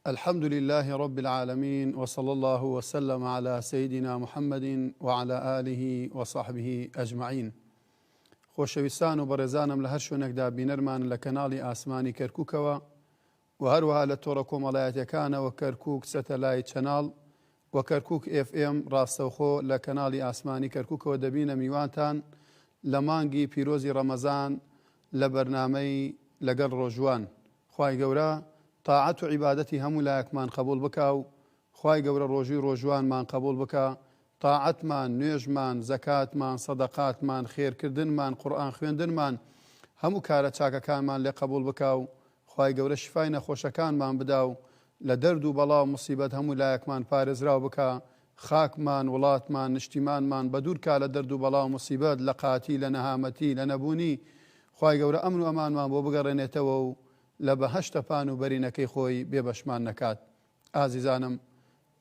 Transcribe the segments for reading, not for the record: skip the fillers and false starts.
الحمد للە رب العالمین وصلی اللە وسلم علی سیدنا محمد وعلی آله وصحبه اجمعین خۆشەویستان و بەڕێزانم لە هەر شوێنێکدا بینەرمان لە کەناڵی ئاسمانی کەرکوکەوە و هەروەها لە تۆڕە کۆمەڵایەتیەکانەوە کەرکوک سەتەلایت چەناڵ و کەرکوک ئێف ئێم ڕاستەوخۆ لە کەناڵی ئاسمانی کەرکوکەوە دەبینە میوانتان لە مانگی پیرۆزی ڕەمەزان لە بەرنامەی لەگەڵ ڕۆژوان خوای گەورە تاعەت و عیبادەتی هەموو لایەکمان قبوڵ بکا و خوای گەورە ڕۆژووی ڕۆژوانمان قبوڵ بکا تاعەتمان، نوێژمان، زەکاتمان، سەدەقاتمان، خێرکردنمان، قورئان خوێندنمان، هەموو کارە چاکەکانمان لێ قبوڵ بکا و خوای گەورە شیفای نەخۆشەکانمان بدا و لە دەرد و بەڵا و موسیبەت هەموو لایەکمان پارێزراو بکا، خاکمان، وڵاتمان، نشتیمانمان بەدوور کا لە دەرد و بەڵا و موسیبەت، لە قاتی، لە نەهامەتی، لە نەبوونی، خوای گەورە ئەمن و ئەمانمان بۆ بگەڕێنێتەوە و لە بەهەشتە پان و بەرینەکەی خۆی بێ بەشمان نەکات. ئازیزانم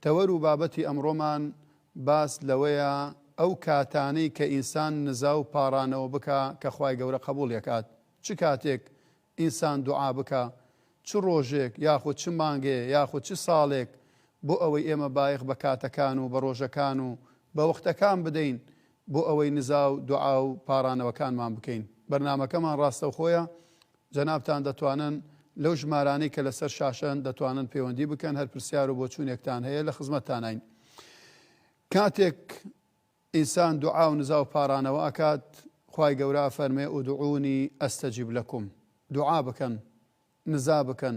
تەوەر و بابەتی ئەمڕۆمان باس لەوەیە ئەو کاتانەی کە ئینسان نزا و پاڕانەوە بکا کە خوای گەورە قەبوڵی ئەکات چ کاتێک ئینسان دوعا بکا چ ڕۆژێک یاخود چ مانگێ یاخود چ ساڵێک بۆ ئەوەی ئێمە بایەخ بە کاتەکان و بە ڕۆژەکان و بە وەختەکان بدەین بۆ ئەوەی نزا و دوعا و پاڕانەوەکانمان بکەین بەرنامەکەمان ڕاستەوخۆیە جەنابتان دەتوانن لەو ژمارانەی کە لەسەر شاشەن دەتوانن پەیوەندی بکەن هەر پرسیار و بۆچوونێکتان هەیە لە خزمەتتانین. کاتێک ئینسان دوعا و نزا و پارانەوە ئەکات خوای گەورە ئەفەرمێ ادعونی استجب لکم دوعا بکەن نزا بکەن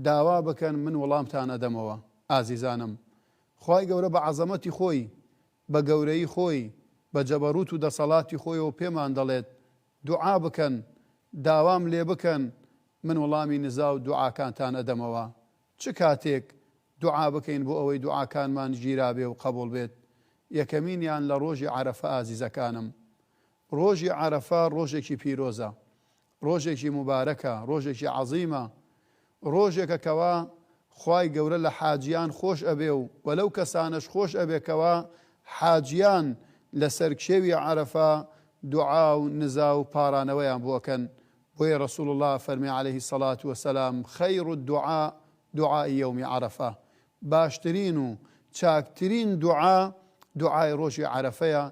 داوا بکەن من وەڵامتان ئەدەمەوە ئازیزانم خوای گەورە بە عەزەمەتی خۆی بە گەورەیی خۆی بە جەبەروت و دەسەڵاتی خۆیەوە پێمان دەڵێت دوعا بکەن، داوام لێ بکەن، من وەڵامی نزا و دوعاکانتان ئەدەمەوە. چ کاتێک دوعا بکەین بۆ ئەوەی دوعاکانمان گیرابێ و قەبوڵ بێت؟ یەکەمینیان لە ڕۆژی عەرەفە ئازیزەکانم. ڕۆژی عەرەفە ڕۆژێکی پیرۆزە، ڕۆژێکی موبارەکە، ڕۆژێکی عەزیمە، ڕۆژێکە کەوا خوای گەورە لە حاجیان خۆش ئەبێ و وە لەو کەسانەش خۆش ئەبێ کەوا حاجیان لەسەر کێوی عەرەفە دوعا و نزا و پارانەوەیان بۆ ئەکەن بۆیە رسول اللە ئەفەرمێ علیە الصلوە والسلام خیر الدعاء دعاء یوم عرفە باشترین و چاکترین دوعا دوعای ڕۆژی عەرەفەیە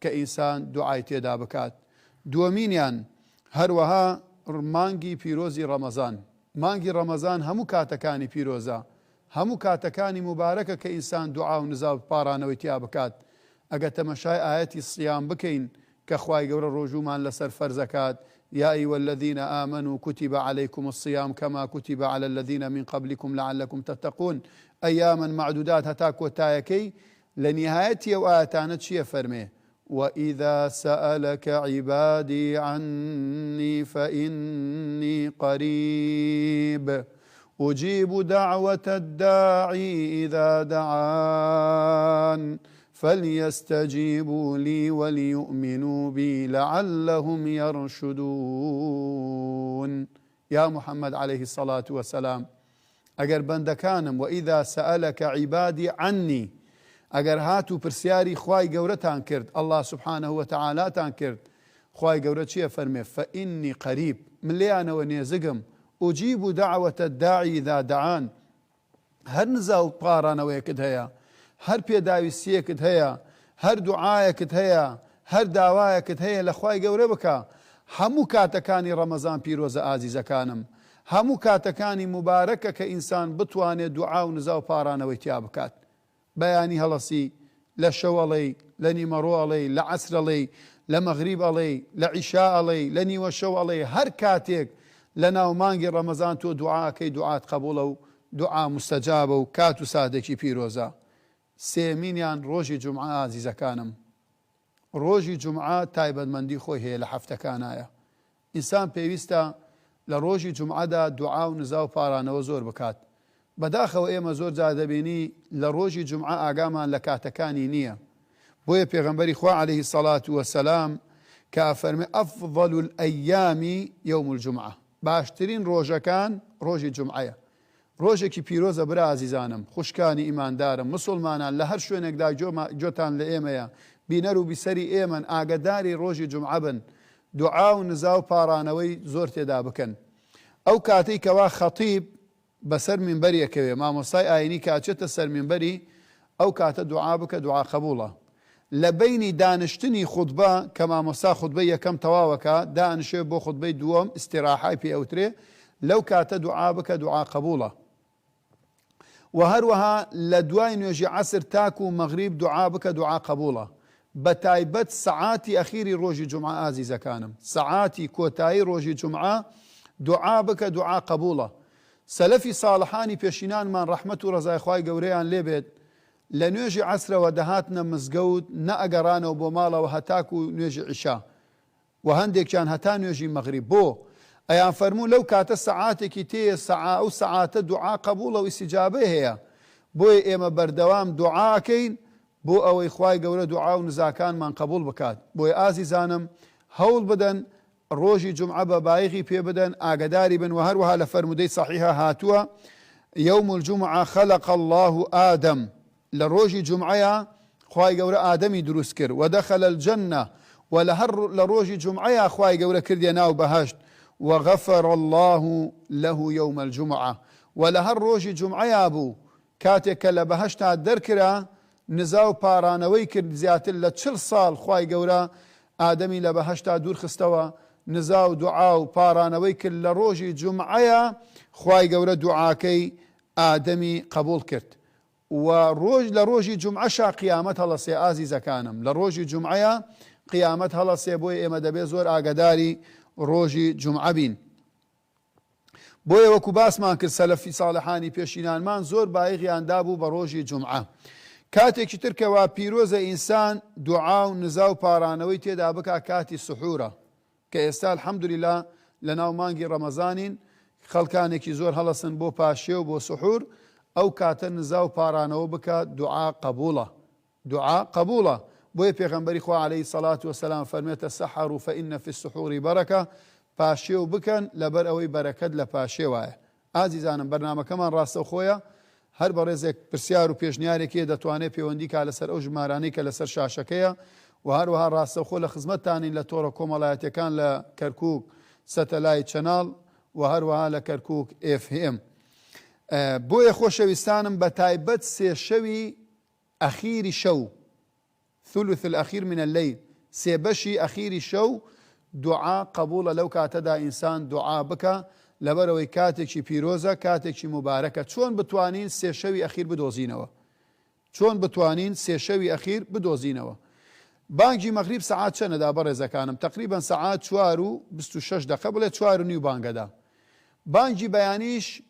کە ئینسان دوعای تێدا بکات دووەمینیان هەروەها مانگی پیرۆزی ڕەمەزان مانگی ڕەمەزان هەموو کاتەکانی پیرۆزە هەموو کاتەکانی موبارەکە کە ئینسان دوعا و نزا و پاڕانەوەی تیا بکات ئەگەر تەمەشای ئایەتی صیام بکەین کە خوای گەورە ڕۆژوومان لەسەر فەرز ئەکات یا ایها الذین آمنوا کتب علیکم الصیام کما کتب علی الذین من قبلکم لعلکم تتقون ایاما معدودات هەتا کۆتایەکەی لە نیهایەتی ئەو ئایەتانە چی ئەفەرمێ وإذا سألك عبادی عني فإنی قریب أجیب دعوة الداعی إذا دعان فلیستجیبوا لی ولیؤمنوا بی لعلهم یرشدون یا محمد علیه الصلاة والسلام ئەگەر بەندەکانم، وإذا سألک عبادی عنی، ئەگەر هاتوو پرسیاری خوای گەورەتان کرد، اللە سبحانە وتعالی تان کرد، خوای گەورە چی ئەفەرمێ، فإنی قریب، من لێیانەوە نێزگم، أجیب دعوة الداعی اذا دعان، هەر نزا و پاڕانەوەیەکت هەیە، هەر پێداویستییەکت هەیە، هەر دوعایەکت هەیە، هەر داوایەکت هەیە لە خوای گەورە بکە، هەموو کاتەکانی ڕەمەزان پیرۆزە ئازیزەکانم، هەموو کاتەکانی موبارەکە کە ئینسان بتوانێ دوعا و نزا و پاڕانەوەی تیا بکات. بەیانی هەڵەسی، لە شەو ئەڵێی، لە نیمەڕۆ ئەڵێی، لە عەسر ئەڵێی، لە مەغریب ئەڵێی، لە عیشا ئەڵێی، لە نیوە شەو ئەڵێی، هەر کاتێک لە ناو مانگی ڕەمەزان تۆ دوعا ئەکەی دوعات قەبوڵە و دوعا موستەجابە و کات و ساتێکی پیرۆزە. سێیەمینیان ڕۆژی جومعە ئازیزەکانم. ڕۆژی جومعە تایبەتمەندی خۆی هەیە لە هەفتەکانایە. ئینسان پێویستە لە ڕۆژی جومعەدا دوعا و نزا و پارانەوە زۆر بکات. بەداخەوە ئێمە زۆر جار دەبینی لە ڕۆژی جومعە ئاگامان لە کاتەکانی نییە. بۆیە پێغەمبەری خوا علیە الصلوە و السلام کە ئەفەرمێ افضل الایام یوم الجمعە باشترین ڕۆژەکان ڕۆژی جومعەیە. ڕۆژێکی پیرۆزە برا ئازیزانم، خوشکانی ئیماندارم، موسوڵمانان لە هەر شوێنێکدا گۆتان لە ئێمەیە، بینەر و بیسەری ئێمەن، ئاگەداری ڕۆژی جومعە بن، دوعا و نزا و پاڕانەوەی زۆر تێدا بکەن. ئەو کاتەی کەوا خەتیب. بەسەر مینبەری ئەکەوێ مامۆستای ئاینی کە ئەچێتە سەر مینبەری ئەو کاتە دوعا بکە دوعا قەبوڵە لە بەینی دانشتنی خوتبە کە مامۆستا خوتبەی یەکەم تەواوەکا دائەنشێ بۆ خوتبەی دووەم ئیستیراحای پێ ئەوترێ لەو کاتە دوعا بکە دوعا قەبوڵە وە هەروەها لە دوای نوێژی عەسر تاکو مەغریب دوعا بکە دوعا قەبوڵە بەتایبەت سەعاتی ئەخیری ڕۆژی جومعە ئازیزەکانم سەعاتی کۆتایی ڕۆژی جومعە دوعا بکە دوعا قەبوڵە سەلەفی ساڵحانی پێشینانمان ڕەحمەت و ڕەزای خوای گەورەیان لێ بێت لە نوێژی عەسرەوە دەهاتنە مزگەوت نەئەگەڕانەوە بۆ ماڵەوە هەتاکو نوێژی عیشا وە هەندێکیان هەتا نوێژی مەغریب بۆ؟ ئەیانفەرموو لەو کاتە سەعاتێکی تێیە سەعا ئەو سەعاتە دوعا قەبوڵە و ئیستیجابەی هەیە بۆیە ئێمە بەردەوام دوعا ئەکەین بۆ ئەوەی خوای گەورە دوعا و نزاکانمان قەبوڵ بکات بۆیە ئازیزانم هەوڵ بدەن ڕۆژی جومعە بە بایغی پێ بدەن ئاگەداری بن وە هەروەها لە فەرموودەی صحیحا هاتووە یوم الجمعە خلق اللە آدم لە ڕۆژی جومعەیا خوای گەورە ئادەمی دروست کرد، ودخل الجنە، وە لە هەر لە ڕۆژی جومعەیا خوای گەورە کردیە ناو بەهەشت، وغفر اللە له یوم الجمعە، وە لە هەر ڕۆژی جومعەیا بوو کاتێک کە لە بەهەشتا دەرکرا نزا و پاڕانەوەی کرد زیاتر لە چل ساڵ خوای گەورە ئادەمی لە بەهەشتا دوور خستەوە نزا و دوعا و پاڕانەوەی کرد لە ڕۆژی جومعەیا خوای گەورە دوعاکەی ئادەمی قبوڵ کرد وە ڕۆژ لە ڕۆژی جومعەشا قیامەت هەڵەسێ ئازیزەکانم لە ڕۆژی جومعەیا قیامەت هەڵەسێ بۆیە ئێمە دەبێ زۆر ئاگەداری ڕۆژی جومعە بین بۆیە وەکو باسمان کرد سەلەفی ساڵحانی پێشینانمان زۆر بایغیان دابوو بە ڕۆژی جومعە کاتێکی تر کەوا پیرۆزە ئینسان دوعا و نزا و پارانەوەی تێدا بکا کاتی سحورە کە ئێستا الحمدللە لەناو مانگی ڕەمەزانین خەڵکانێکی زۆر هەڵەسن بۆ پاشێو بۆ سحور ئەو کاتە نزا و پارانەوە بکە دوعا قەبوڵە دوعا قەبوڵە بۆیە پێغەمبەری خوا علیە الصلوة والسلام فەرمێ تسحروا فان فی السحور برکە پاشێو بکەن لەبەر ئەوەی بەرەکەت لە پاشێوایە ئازیزانم بەرنامەکەمان ڕاستەوخۆیە هەر بەڕێزێک پرسیار و پێشنیارێک هەیە دەتوانێت پەیوەندی کا لەسەر ئەو ژمارانەی کە لەسەر شاشەکەیە و هەروەها ڕاستەوخۆ لە خزمەتتانین لە تۆڕە کۆمەڵایەتیەکان لە کەرکوک سەتەلایت channel و هەروەها لە کەرکوک FM بۆیە خۆشەویستانم بە تایبەت سێ شەوی ئەخیری شەو ثلث الاخیر من اللیل، سێ بەشی ئەخیری شەو دوعا قەبوڵە لەو کاتەدا ئینسان دوعا بکا لەبەرئەوەی کاتێکی پیرۆزە کاتێکی موبارەکە چۆن بتوانین سێ شەوی ئەخیر بدۆزینەوە چۆن بتوانین سێ شەوی ئەخیر بدۆزینەوە بانگی مەغریب سەعات چەنەدا بەڕێزەکانم تەقریبەن سەعات چوار و 26 دەقە بڵێ چوار و نیو بانگەدا بانگی بەیانیش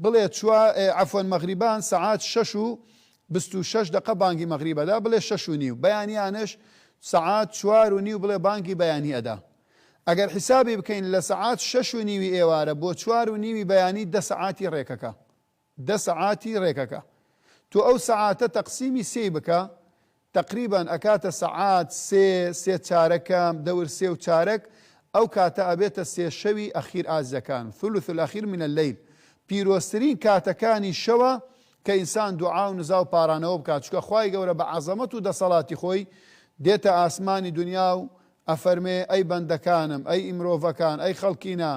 بڵێ چوا عەفوەن مەغریبان سەعات شەش و 26 دەقە بانگی مەغریب ئەدا بڵێ شەش و نیو بەیانیانش سەعات چوار و نیو بڵێ بانگی بەیانی ئەدا ئەگەر حیسابی بکەین لە سەعات شەش و نیوی ئێوارە بۆ چوار و نیوی بەیانی دە سەعاتی ڕێکەکە دە سەعاتی ڕێکەکە تۆ ئەو سەعاتە تەقسیمی سێی بکە تەقریبەن ئەکاتە سەعات سێ، سێ چارەک کەم، دەور سێ و چارەک، ئەو کاتە ئەبێتە سێ شەوی ئەخیر ئازیزەکانم، ثلث الاخیر من اللیل، پیرۆزترین کاتەکانی شەوە کە ئینسان دوعا و نزا و پارانەوە بکات، چونکە خوای گەورە بە عەزەمەت و دەسەڵاتی خۆی دێتە ئاسمانی دونیا و ئەفەرمێ، ئەی بەندەکانم، ئەی ئیمرۆڤەکان، ئەی خەڵکینە،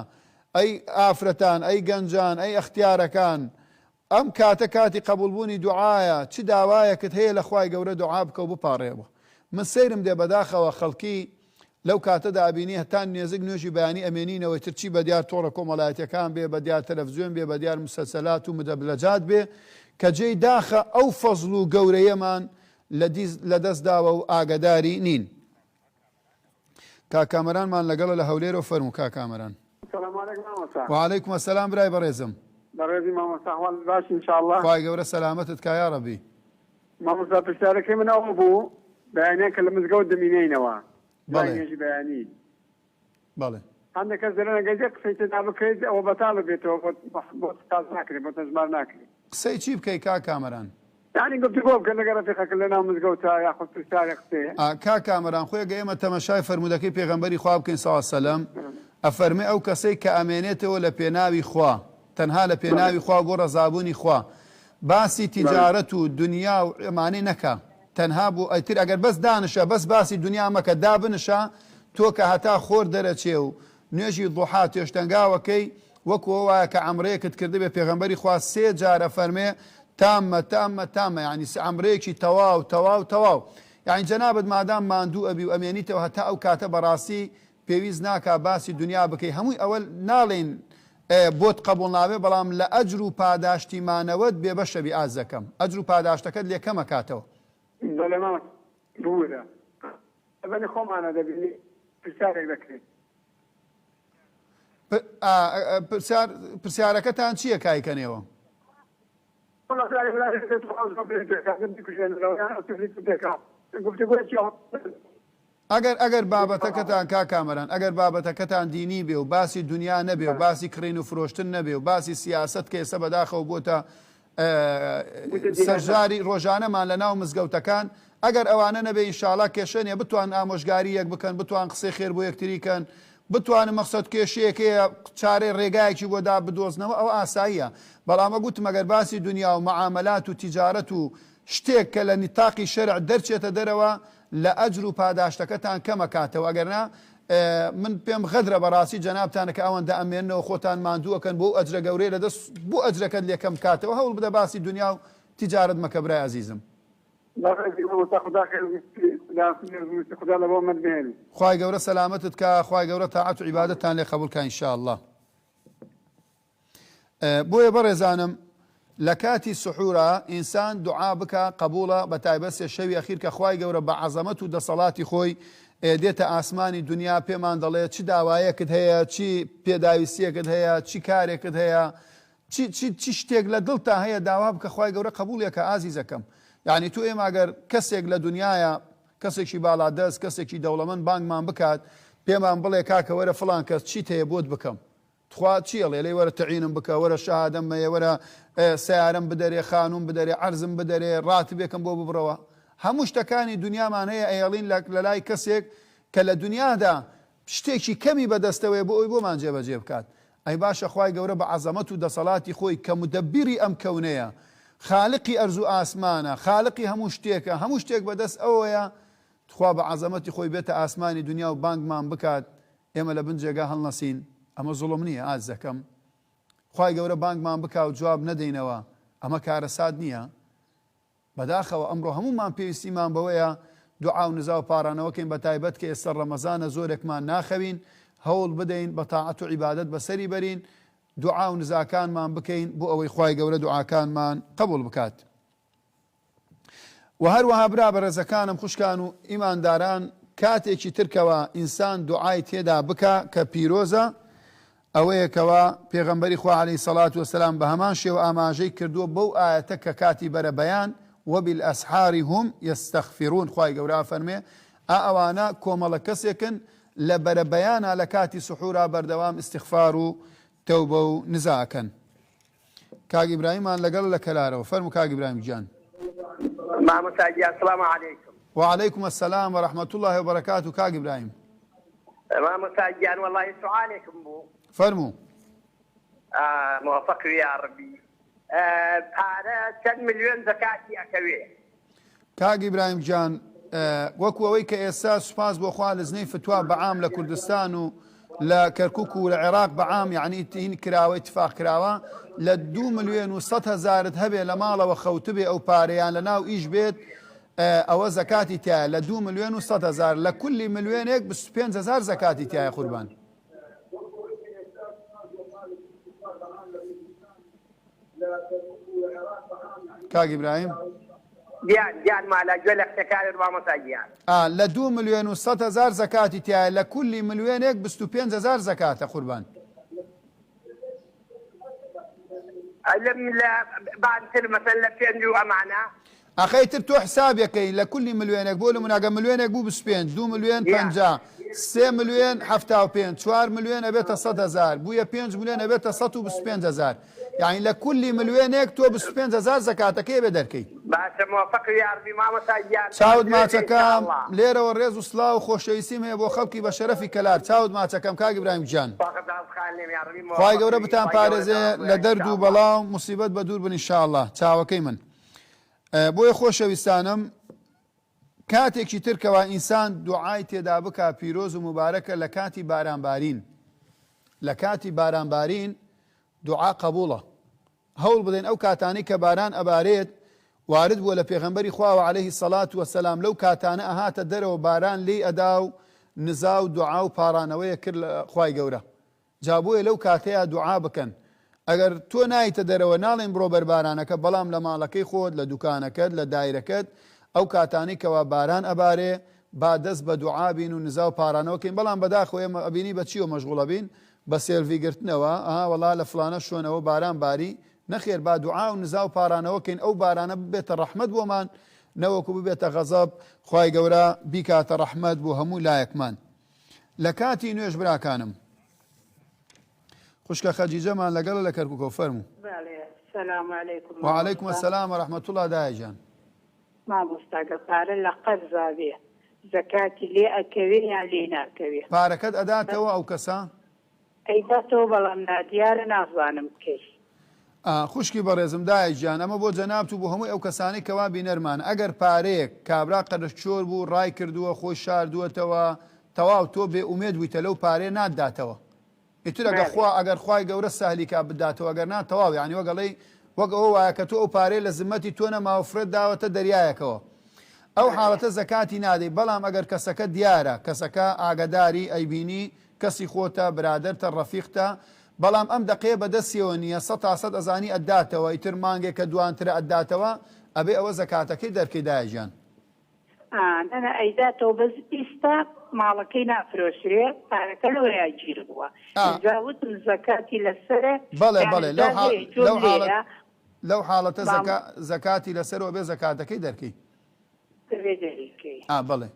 ئەی ئافرەتان، ئەی گەنجان، ئەی ئەختیارەکان، ئەم کاتە کاتی قەبوڵ بوونی دوعایە چ داوایەکت هەیە لە خوای گەورە دوعا بکە و بپاڕێوە من سەیرم دێ بەداخەوە خەڵکی لەو کاتەدا ئەبینی هەتا نێزک نوێژی بەیانی ئەمێنینەوە ئیتر چی بەدیار تۆڕە کۆمەڵایەتیەکان بێ بەدیار تەلەفزیۆن بێ بەدیار مسەلسەلات و مدەبلەجات بێ کە جێی داخە ئەو فەزڵ و گەورەیەمان لەدەست داوە و ئاگەداری نین. کاک کامەرانمان لەگەڵە لە هەولێرەوە فەرموو کاک کامەران. سلام علیکم مامۆستا. وعلیکم السلام برای بەڕێزم. بەڕێزی مامۆستا احوالت باش ان شاء اللە. خوای گەورە سەلامەتت کا یاڕەبی. مامۆستا پرسیارەکەی من ئەوە بوو بەیانیان کە لە مزگەوت دەمینێینەوە دوای بەڵێ. نوێژی بەیانی بەڵێ. هەندێک کەس دەلێن ئەگەر یەک قسەی تێدا بکەیت ئەوە بەتاڵ بێتەوە بۆت بۆت ساز ناکرێت بۆت هەژمار ناکرێت. قسەی چی بکەی کاک کامەران؟ یانی گفتوگۆ بکەن لەگەڵ ڕەفیقەکە لەناو مزگەوتا یاخود پرسیارێ قسەیە. ئا کاک کامەران خۆی گە ئێمە تەمەشای فەرموودەکەی پێغەمبەری خوا بکەین صلی اللە سلم ئەفەرمێ ئەو کەسەی کە ئەمێنێتەوە لە پێناوی خوا تەنها لە پێناوی خوا و بۆ ڕەزابوونی خوا باسی تیجارەت و دونیا و ئەمانەی نەکا تەنها بۆ ئیتر ئەگەر بەس دانشە بەس باسی دونیا مەکە دابنشە تۆ کە هەتا خۆر دەرەچێ و نوێژی ضحا تێشتەنگاوەکەی. وەکو ئەوە وایە کە عەمرەیەکت کردبێ پێغەمبەری خوا سێ جار ئەفەرمێ تامە تامە تامە یانی عەمرەیەکی تەواو تەواو تەواو یانی جەنابت مادام ماندوو ئەبی و ئەمێنیتەوە هەتا ئەو کاتە بەڕاستی پێویست ناکا باسی دونیا بکەی هەمووی ئەوە ناڵێین بۆت قەبوڵ نابێ بەڵام لە ئەجر و پاداشتی مانەوەت بێبەشەبی ئاززەکەم ئەجر و پاداشتەکەت لێ کەمەکاتەوە. بەلێ مامۆستا ببورە لەبەنی خۆمانە دەبینی پرسیارێک دەکرێت. پرسیار پرسیارەکەتان چییە کایکەنێوە؟ ئەگەر ئەگەر بابەتەکەتان کاک کامەران ئەگەر بابەتەکەتان دینی بێ و باسی دونیا نەبێ و باسی کڕین و فرۆشتن نەبێ و باسی سیاسەت کە ئێستا بەداخەوە بۆتە سەرژاری ڕۆژانەمان لە ناو مزگەوتەکان ئەگەر ئەوانە نەبێ ئینشاڵا کێشە نیە بتوان ئامۆژگاری یەک بکەن بتوان قسەی خێر بۆ یەکتری کەن بتوانن مەخسەد کێشەیەک هەیە چارەی ڕێگایەکی بۆ دا بدۆزنەوە ئەوە ئاساییە بەڵام وەک وتم ئەگەر باسی دونیا و مەعامەلات و تیجارەت و شتێک کە لە نیتاقی شەرع دەرچێتە دەرەوە لە ئەجر و پاداشتەکەتان کەم ئەکاتەوە ئەگەرنا من پێم غەدرە بەڕاستی جەنابتانە کە ئەوەندە ئەمێننەوە خۆتان ماندوو ئەکەن بۆ ئەو ئەجرە گەورەیە لە دەست بۆ ئەجرەکەت لێ کەم بکاتەوە هەوڵ بدە باسی دونیا و تیجارەت مەکە برای ئەزیزم. بەڕێزی مامۆستا خودا خێر بنوسی خودا لە بۆ من بهێنی. خوای گەورە سەلامەتت کا خوای گەورە تاعەت و عیبادەتتان لێ قەبوڵ کا ان شاء اللە. بۆیە بەڕێزانم لە کاتی سحورا ئینسان دوعا بکا قەبوڵە بەتایبەت سێ شەوی ئەخیر کە خوای گەورە بە عەزەمەت و دەسەڵاتی خۆی دێتە ئاسمانی دونیا پێمان دەڵێ چ داوایەکت هەیە چی پێداویستیەکت هەیە چی کارێکت هەیە چی چی چی شتێک لە دڵتا هەیە داوا بکە خوای گەورە قەبوڵی ئەکا ئازیزەکەم یعنی تۆ ئێمە گەر کەسێک لە دنیاە کەسێکی باڵادەست کەسێکی دەوڵەمەند بانگمان بکات پێمان بڵێ کاکە وەرە فڵان کەس چیت هەیە بۆت بکەم تخوا چی ئەڵێ لێی وەرە تەعینم بکە وەرە شەهادەم مەیە وەرە سەیارەم بدەرێ خانوم بدەرێ عەرزم بدەرێ ڕاتبێکم بۆ ببڕەوە هەموو شتەکانی دنیامان هەیە ئەیەڵین لە لای کەسێک کە لە دنیادا شتێکی کەمی بەدەستەوەیە بۆ ئەوی بۆمان جێبەجێ بکات ئەی باشە خوای گەورە بە عەزەمەت و دەسەڵاتی خۆی کە مدەبیری ئەم کەونەیە خالقی ئەرز و ئاسمانە خالقی هەموو شتێکە هەموو شتێک بەدەست ئەوەیە تخوا بە عەزەمەتی خۆی بێتە ئاسمانی دنیا و بانگمان بکات ئێمە لە بن جێگا هەڵنەسین ئەمە زوڵم نیە ئاززەکەم خوای گەورە بانگمان بکا و جواب نەدەینەوە ئەمە کارەسات نیە بەداخەوە ئەمڕۆ هەموومان پێویستیمان بەوەیە دوعا و نزا و پاڕانەوە کەین بەتایبەت کە ئێستا ڕەمەزانە زۆرێکمان ناخەوین هەوڵ بدەین بە تاعەت و عیبادەت بەسەری بەرین دوعا و نزاکانمان بکەین بۆ ئەوەی خوای گەورە دوعاکانمان قبوڵ بکات. وە هەروەها برا بەڕێزەکانم خوشکان و ئیمانداران کاتێکی تر کەوا ئینسان دوعای تێدا بکا کە پیرۆزە ئەوەیە کەوا پێغەمبەری خوا علیە سەڵات وسلام بە هەمان شێوە ئاماژەی کردووە بەو ئایەتە کە کاتی بەرە بەیان وبالاسحار هم یستغفرون خوای گەورە ئەفەرمێ ئا ئەوانە کۆمەڵە کەسێکن لە بەرە بەیانا لە کاتی سحورا بەردەوام ئیستغفار و تەوبە و نزا ئەکەن. کاک ئیبراهیممان لەگەڵە لە کەلارەوە فەرموو کاک ئیبراهیم گیان. مامۆستا گیان سڵام علیکم. وعلیکم السلام ورحمة اللە وبرکاته کاک ئیبراهیم. مامۆستا گیان وەڵاهی سوعالێکم بوو. فەرموو. مۆفەق بی یاڕەبی. پارە چەند ملیۆن زەکاتی ئەکەوێ؟ کاک ئیبراهیم گیان وەکو ئەوەی کە ئێستا سوپاس بۆ خوا لجنەی فتوا بە عام لە کوردستان و لە کەرکک و لە عێراق بە عام یعنی تین کراوە اتفاق کراوە لە دو ملیۆن و سەد هەزارت هەبێ لە ماڵەوە خەوتبێ ئەو پارەیان لە ناو ئیش بێت ئەوە زەکاتی تایە لە دو ملیۆن و سەد هەزار لە کولی ملیۆنێک 25 هەزار زەکاتی تایە قوربان. کاک ئیبراهیم. گیان گیان مالا گوێ لە قسەکانت مامۆستا گیان. ئا لە دوو ملیۆن و سەت هەزار زەکاتی تیایە لە کولی ملیۆنێک 25 هەزار زەکاتە قوربان. لەم لە بانتر مەسەن لە پێنج و ئەمانە. ئەخە ئیتر تۆ حسابێکەی لە کولی ملیۆنێک بۆ نمونە ئەگەر ملیۆنێک بوو 25 دوو ملیۆن 50 سێ ملیۆن 75 چوار ملیۆن ئەبێتە 100 هەزار بوویە 5 ملیۆن ئەبێتە 125 هەزار یعنی لە کولی ملیۆنێک تۆ 25 هەزار زەکاتەکەی ئەبێ دەرکەی. باشە مۆفەقی یاڕبی مامۆستا گیان چاوت نوێژە ان شاء ماچەکەم اللە. لێرەوە ڕێز و سڵاو و خۆشەویستیم هەیە بۆ خەڵکی بە شەرەفی کەلار چاوت ماچەکەم کاک ئیبراهیم گیان. خوای گەورە بتان پارێزێ لە دەرد و بەڵا و موسیبەت بە دوور بن ان شاء اللە چاوەکەی من بۆیە خۆشەویستانم کاتێکی تر کەوا ئینسان دوعای تێدا بکا پیرۆز و موبارەکە لە کاتی باران بارین لە کاتی باران بارین. دوعا قەبوڵە. هەوڵ بدەین ئەو کاتانەی کە باران ئەبارێت، وارد بووە لە پێغەمبەری خواوە علیە الصلوە و السلام لەو کاتانە ئەهاتە دەرەوە باران لێی ئەدا و نزا و دوعا و پاڕانەوەیە کرد لە خوای گەورە. جا بۆیە لەو کاتەیا دوعا بکەن. ئەگەر تۆ نایتە دەرەوە ناڵێین بڕۆ بەر بارانەکە بەڵام لە ماڵەکەی خۆت لە دوکانەکەت لە دایرەکەت ئەو کاتانەی کەوا باران ئەبارێ با دەست بە دوعا بین و نزا و پارانەوە کەین بەڵام بەداخەوە ئێمە ئەبینی بە چیەوە مەشغوڵ ئەبین بە سێلڤی گرتنەوە ئەها وەڵا لە فڵانە شوێنەوە باران باری نەخێر با دوعا و نزا و پارانەوە کەین ئەو بارانە ببێتە ڕەحمەت بۆمان نەوەکو ببێتە غەزەب خوای گەورە بیکاتە ڕەحمەت بۆ هەموو لایەکمان لە کاتی نوێژ براکانم. خوشکە خەجیجەمان لەگەڵە لە کەرکوکەوە فەرموو. بەڵێ سلام علیکم وعلیکم السلام ورحمة الله دایە گیان. مامۆستا گەر پارە لە قەرزا بێ زەکاتی لێ ئەکەوێ یان لێی ناکەوێ؟ پارەکەت ئەداتەوە ئەو کەسە؟ ئەیداتەوە بەڵام نادیارە نازانم کەی. خوشکی بەڕێزم دایە گیان ئەمە بۆ جەنابت و بۆ هەمووی ئەو کەسانەی کەوا بینەرمان ئەگەر پارەیەک کابرا قەرزچۆر بوو ڕای کردووە خۆی شاردووەتەوە تەواو تۆ بێ ئومێد بوویتە لەو پارەیە ناتداتەوە ئیتر ئەگەر خوا ئەگەر خوای گەورە سەهلی کا بتداتەوە ئەگەر نا تەواو یانی وەک ئەڵێی وەک ئەوە وایە کە تۆ ئەو پارەیە لە زمەتی تۆ نەماوە فرێت داوەتە دەریایەکەوە ئەو حاڵەتە زەکاتی نادەی بەڵام ئەگەر کەسەکە دیارە کەسەکە ئاگەداری ئەیبینی کەسی خۆتە برادەرتە ڕەفیقتە بەڵام ئەم دەقەیە بەدەستیەوە نییە سەتا سەد ئەزانی ئەتداتەوە ئیتر مانگێکە دوانترە ئەتداتەوە ئەبێ ئەوە زەکاتەکەی دەرکەی دایە گیان. ئا نەنا ئەیداتەوە بەس ئیستا ماڵەکەی نافرۆشرێ پارەکە لەوەیا گیر بووە ئینجا وتم زەکاتی لەسەرە بەڵێ یانی بەڵێ جا لەو حا هەیە جۆم لەو حاڵەت لێیە لەو حاڵەتە مام زەکا زەکاتی لەسەرەوە بێ زەکاتەکەی دەرکەی. دەبێ دەریکەی. ئا بەڵێ.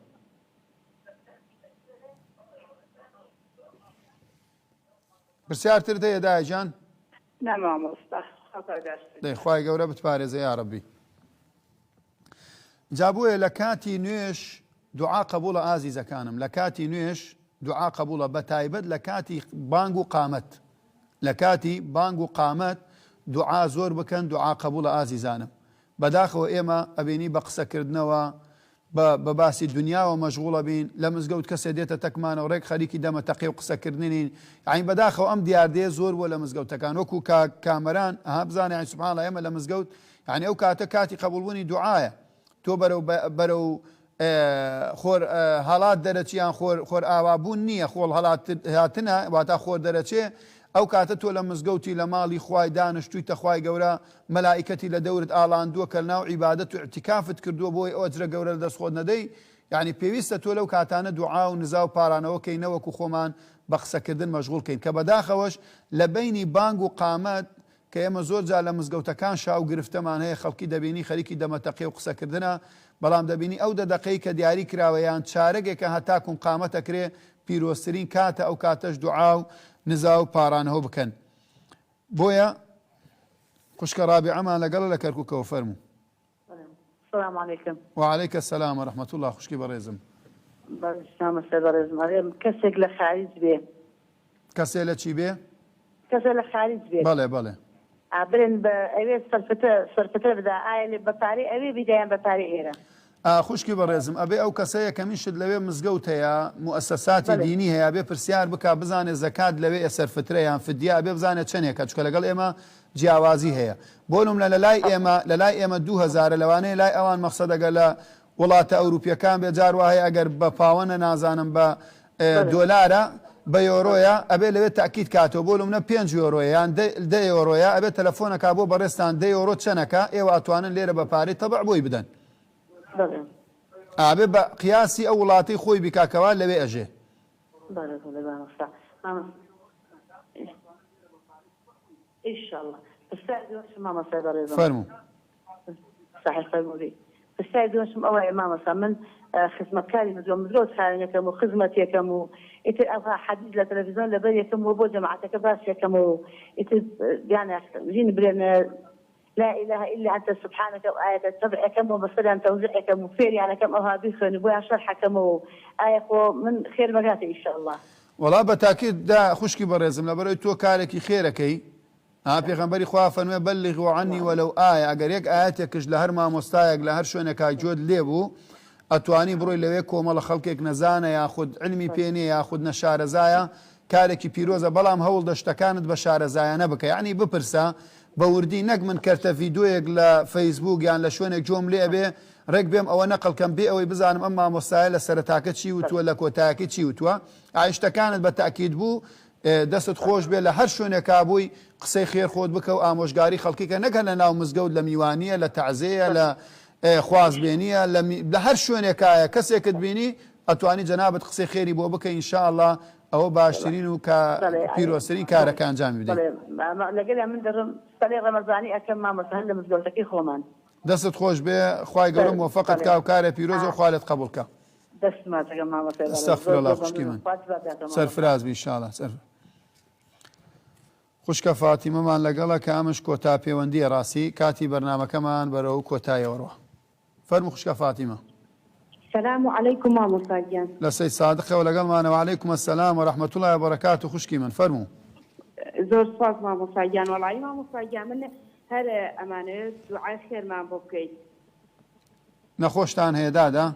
پرسیار ترت هەیە دایە گیان؟ نا مامۆستا خوا پاداشتت دەی خوای گەورە بتپارێزێ یاڕەبی. جا بۆیە لە کاتی نوێژ دوعا قەبوڵە ئازیزەکانم لە کاتی نوێژ دوعا قەبوڵە بە تایبەت لە کاتی بانگ و قامەت لە کاتی بانگ و قامەت دوعا زۆر بکەن دوعا قەبوڵە ئازیزانم بەداخەوە ئێمە ئەبینی بە قسەکردنەوە بە بە باسی دونیاوە مەشغوڵ ئەبین، لە مزگەوت کەسێ دێتە تەکمانەوە ڕێک خەریکی دەمە تەقێ و قسەکردنین، یەعنی بەداخەوە ئەم دیاردەیە زۆر بووە لە مزگەوتەکان وەکو کاک کامەران ئەها بزانە یەعنی سبحان اللە ئێمە لە مزگەوت یەعنی ئەو کاتە کاتی قەبوڵبوونی دوعایە تۆ بەرەو بەرەو خۆر هەڵات دەرەچی یان خۆر خۆر ئاوابوون نییە خۆڵ هەڵاتنە واتا خۆر دەرەچێ ئەو کاتە تۆ لە مزگەوتی لە ماڵی خوای دانشتوویتە خوای گەورە مەلائیکەتی لە دەورت ئاڵاندووە کە لەناو عیبادەت و ئیعتیکافت کردووە بۆی ئەو ئەجرە گەورە لە دەست خۆت نەدەی یانی پێویستە تۆ لەو کاتانە دوعا و نزا و پارانەوە کەی نەوەکو خۆمان بە قسەکردن مەشغوڵ کەین کە بەداخەوەش لە بەینی بانگ و قامەت کە ئێمە زۆر جار لە مزگەوتەکان شا و گرفتەمان هەیە خەڵکی دەبینی خەریکی دەمەتەقێ و قسەکردنە بەڵام دەبینی ئەو دە دەقەی کە دیاری کراوە یان چارەگێکە هەتاکوون قامەت ئەکرێ پیرۆزترین کاتە ئەو کاتەش دوعا و نزا و پارانەوە بکەن بۆیە خوشکە ڕابیعەمان لەگەڵە لە کەرکوکەوە فەرموو. سلام علیکم. وعلیک السلام ورحمة اللە خوشکی بەڕێزم. بەڕێز مامۆستای بەڕێزم ئەڵێم کەسێک لە خاریج بێ. کەسێ لە چی بێ؟ کەسێ لە خاریج بێت. بەڵێ بەڵێ. ئا برێن بە ئەوێ سەرفتە سەرفتە بدا ئایا لێ بە پارەی ئەوێ بیدا یان بە پارەی ئێرە؟ ئا خوشکی بەڕێزم ئەبێ ئەو کەسە یەکەمین شت لەوێ مزگەوت هەیە موئەسەساتی بەڵێ. دینی هەیە ئەبێ پرسیار بکا بزانێ زەکات لەوێ ئێ سەرفترە یان فدیە ئەبێ بزانێ چەنێکە چونکە لەگەڵ ئێمە جیاوازی هەیە بۆ نمونە لەلای ئێمە لەلای ئێمە دوو هەزارە لەوانەیە لای ئەوان مەخسەد ئەگەر لە وڵاتە ئەوروپیەکان بێ جار وا هەیە ئەگەر بە پاوەنە نازانم بە دۆلارە بە یۆرۆیە ئەبێ لەوێ تاکید کاتەوە بۆ نمونە پێنج یۆرۆیە یان دە یۆرۆیە ئەبێ تەلەفۆنەکا بۆ بەڕێزتان دە یۆرۆ چەنەکە ئێوە ئەتوانن لێرە بە پارەی تەبع بۆی بدەن ئەبێ بە قیاسی ئەو وڵاتەی خۆی بیکا کەوا لەوێ ئەژێ. بەڵێ بەڵێ مامۆستا مامۆستا ئیشەڵا پرسیار دووەمشم مامۆستای بەڕێزم. فەرموو. سەحی فەرموو بی. پرسیاری دووەمشم ئەوەیە مامۆستا من خزمەتکاری مزگەوت مزگەوت خاوێنەکەم و خزمەتێکەم و ئیتر ئەوها حەدیس لە تەلەفزیۆن لەبەر یەکەم و بۆ جەماعەتەکە باس یەکەمەوە و ئیتر یانە ژین برێن لا اله الا انت سبحانک ئەو ئایەتە تەبع ئەکەم و بەسەریان تەوزیع ئەکەم و فێریان ئەکەم ئەوها بیخوێن و بۆیان شەرح ئەکەمەوە و ئایا خۆ من خێرم ئەگاتێ ان شاء اللە. وەڵا بە تاکید دا خوشکی بەڕێزم لەبەرئەوەی تۆ کارێکی خێرەکەی ها پێغەمبەری خوا فەرموێ بلغوا عنی ولو آیە ئەگەر یەک ئایەتێکش لە هەر مامۆستایەک لە هەر شوێنێکا گوێت لێ بوو ئەتوانی بڕۆی لەوێ کۆمەڵە خەڵکێک نەزانە یاخود علمی پێ نیە یاخود نەشارەزایە. کارێکی پیرۆزە بەڵام هەوڵدە شتەکانت بە شارەزایانە بکە یەعنی بپرسە بە وردی نەک من کەرتە ڤیدۆیەک لە فەیسبووک یان لە شوێنێک گۆم لێ ئەبێ ڕێک بێم ئەوە نەقڵ کەم بێ ئەوەی بزانم ئەم مامۆستایە لە سەرەتاکە چی وتووە لە کۆتایەکەی چی وتووە ئای شتەکانت بە تەئکید بوو دەستت خۆش بێ لە هەر شوێنێکا بووی قسەی خێر خۆت بکە و ئامۆژگاری خەڵکی کە نەک هەر لە ناو مزگەوت لە میوانیە لە تەعزێیە لە خوازبێنیە لە لە هەر شوێنێکایە کەسێکت بینی ئەتوانی جەنابت قسەی خێری بۆ بکەی ان شاء اللە ئەوە باشترین و کە بەڵێ پیرۆزترین کارە کە ئەنجامی بدەی. بەڵێ لەگەلیا من دەڕۆم سەلەی ڕەمەزانی ئەکەم مامۆستا هەر لە مزگەوتەکەی خۆمان. دەستت خۆش بێ خوای گەورە مۆفەقت بەڵێ کا و کارێ پیرۆزە و خوا لێت قەبوڵ کا. دەست ماچەکەم مامۆستای بەڕێز استغفر زۆر اللە زۆر خوشکی مەمنونم من خوات باتاتەوە مامۆستا. سەرفراز بی ان شاء اللە سەر خوشکە فاتیمەمان لەگەڵە کە ئەمش کۆتا پێوەندیە ڕاستی کاتی بەرنامەکەمان بەرەو کۆتایەوە ڕوا فەرموو خوشکە فاتیمە. سلام علیکم مامۆستا گیان. لە سەید سادقەوە لەگەڵمانە وعلیکم السلام ورحمە اللە وبرکاته خوشکی من فەرموو. زۆر سوپاس مامۆستا گیان وەڵایی مامۆستا گیان من هەر ئەمانەوێت دوعای خێرمان بۆ بکەیت. نەخۆشتان هەیە دادە؟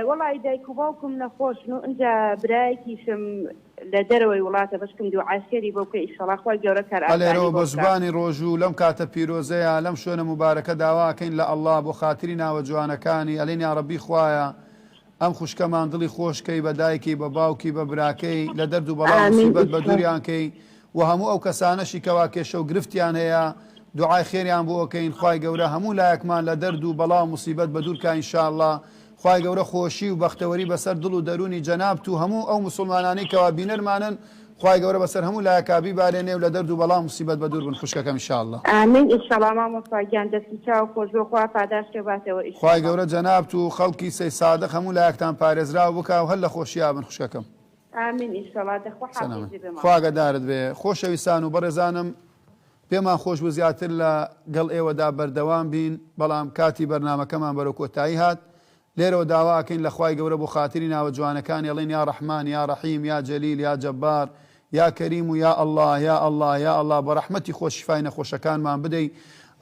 وەڵایی دایک و باوکم نەخۆشن و ئینجا برایەکیشم لە دەرەوەی وڵاتە بەشکم دوعای خێری بۆ بکەی ئیشەڵا خوای گەورە کار ئاسانی ئەلێرەوە بۆ بە بکا. زوبانی ڕۆژوو لەم کاتە پیرۆزەیا لەم شوێنە موبارەکە داوا ئەکەین لە اللە بۆ خاتری ناوە جوانەکانی ئەلێین یاڕەبی خوایە ئەم خوشکەمان دڵی خۆش کەی بە دایکی بە باوکی بە براکەی لە دەرد و بەڵا و ئامین موسیبەت بە ئیشەڵا. دووریان کەی وە هەموو ئەو کەسانەشی کەوا کێشە و گرفتیان هەیە دوعای خێریان بۆ ئەکەین خوای گەورە هەموو لایەکمان لە دەرد و بەڵا و موسیبەت بە دوور کا ان شاء اللە خوای گەورە خۆشی و بەختەوەری بەسەر دڵ و دەروونی جەنابت و هەموو ئەو موسوڵمانانەی کەوا بینەرمانن خوای گەورە بەسەر هەموو لایەکا بیبارێنێ و لە دەرد و بەڵا و موسیبەت بەدوور بن خوشکەکەم ان شاء اللە. ئامین ئیشەڵا مامۆستا گیان دەست و چاو خۆش بێ خوا پاداشتێ باتەوە خوای ئیشەڵا. گەورە جەنابت و خەڵکی سەیدسادق هەموو لایەکتان پارێزراو بکا و هەر لە خۆشیا بن خوشکەکەم. ئامین ئیشەڵا دەخوا سەلامەت حافیزی بێ خوا مامۆستا. ئاگادارت بێ خۆشەویستان و بەڕێزانم پێمان خۆش بوو زیاتر لە گەڵ ئێوەدا بەردەوام بین بەڵام کاتی بەرنامەکەمان بەرەو کۆتایی هات لێرەوە داوا ئەکەین لە خوای گەورە بۆ خاتری ناوە جوانەکانی ئەڵێین یا ڕەحمان یا ڕەحیم یا جەلیل یا جەبار یا کەریم و یا اللە یا اللە یا اللە بە ڕەحمەتی خۆت شیفای نەخۆشەکانمان بدەی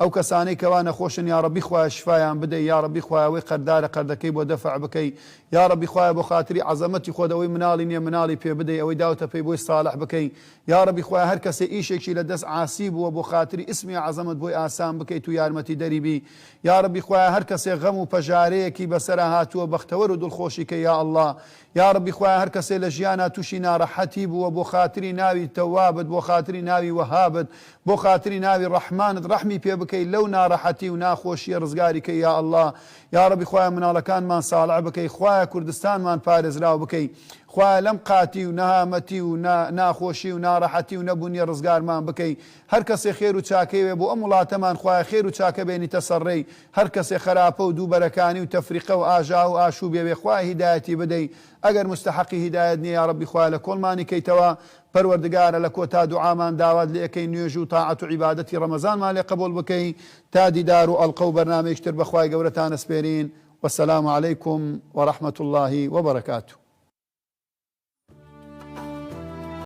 ئەو کەسانەی کەوا نەخۆشن یاڕەبی خوایە شیفایان بدەی یاڕەبی خوایە ئەوەی قەردارە قەردەکەی بۆ دەفع بکەی یاڕەبی خوایە بۆ خاتری عەزەمەتی خۆت ئەوەی مناڵی نیە مناڵی پێ بدەی ئەوەی داوتە پێی بۆی ساڵح بکەی یاڕەبی خوایە هەر کەسێ ئیشێکی لە دەست عاسی بووە بۆ خاتری ئیسمی عەزەمەت بۆی ئاسان بکەیت و یارمەتی دەری بی یاڕەبی خوایە هەر کەسێ غەم و پەژارەیەکی بەسەرا هاتووە بەختەوەر و دڵخۆشی کەی یا اللە یاڕەبی خوایە هەر کەسێ لە ژیانا توشی ناڕەحەتی بووە بۆ خاتری ناوی تەوابت بۆ خاتری ناوی وەهابت بۆ خاتری ناوی ڕەحمانت ڕەحمی پێ بکەی لەو ناڕەحەتی و ناخۆشیە ڕزگاری کەی یا اللە یاڕەبی خوایە مناڵەکانمان ساڵع بکەی خوایە کوردستانمان پارێزراو بکەی خوایە لەم قاتی و نەهامەتی و ناخۆشی و ناڕەحەتی و نەبونیە ڕزگارمان بکەی هەر کەسێ خێر و چاکەی وێ بۆ ئەم وڵاتەمان خوایە خێر و چاکە بێنیتە سەر ڕێی هەر کەسێ خەراپە و دووبەرەکانی و تەفریقە و ئاژاوە و ئاشوبێ وێ خوایە هیدایەتی بدەی ئەگەر موستەحەقی هیدایەت نیە یاڕەبی خوایە لە کۆڵمانی کەیتەوە پەروەردگارە لە کۆتا دوعامان داوات لێ ئەکەین نوێژ و تاعەت و عیبادەتی ڕەمەزانمان لێ قبوڵ بکەی تا دیدار و ئەڵقە و بەرنامەیەکی تر بە خوای گەورەتان ئەسپێرین والسلام علیکم ورحمە اللە وبرکاته.